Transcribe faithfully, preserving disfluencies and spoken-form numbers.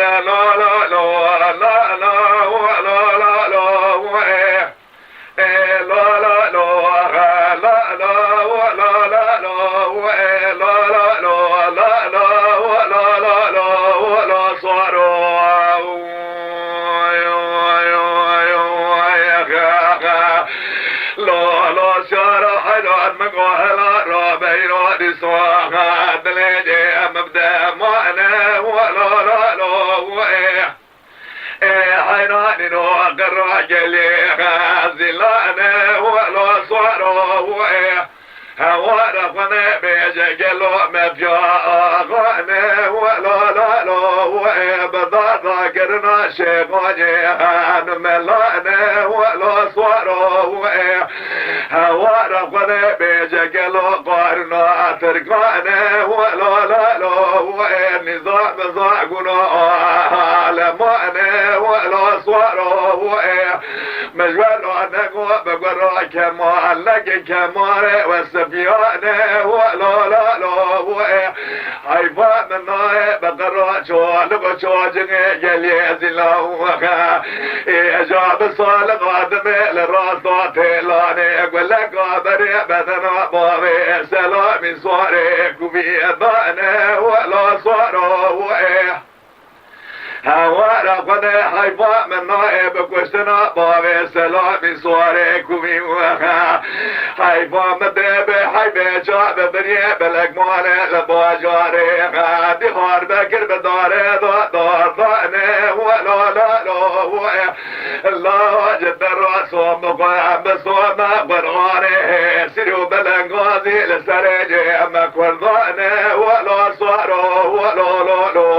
La la la, la la, la la la, eh. Eh, la la la, la la, la la, la la, eh, la la la, la la, la la, la la, swaro. La la, şara heyran min go hela ra beyra dîsa. Dilê cê em bi demane, la la la, eh. Ê heyranîno qira gelê zîlane, welo swaro, ê hewara xwe nebêje gelo me piya axane, welo lalo, ê bi dada kirina şêxanê hanime lane, welo swaro, ê hewara xwe nebêje gelo qarina tirkane, welo lalo, ê nîza miza guna alemane, welo swaro, ê min ji we re nego bi gura kemalekê kemare we sipiyane, welo lalo, ê heyfa min nayê bi qira çalik û çocikê gelê zîlawe. Ê eja bi saliqa dimê li rasta têlanê, guleka berê bedena bavê selamî swarê kuvî dane, welo swaro, ê hewara xwe ne heyfa min nayê bi kuştina bavê selamî swarê kuvî wexe. Heyfa min dê bi heyfê çav biriyê bi lekmanê li bajarê. Dîhar bekir bi darê da dardane, welo lalo, ê la ji te ra som bixwe em bi soma Qur'anê. Sîr û belengazî li serê cê me kurdane, welo swaro, welo lalo.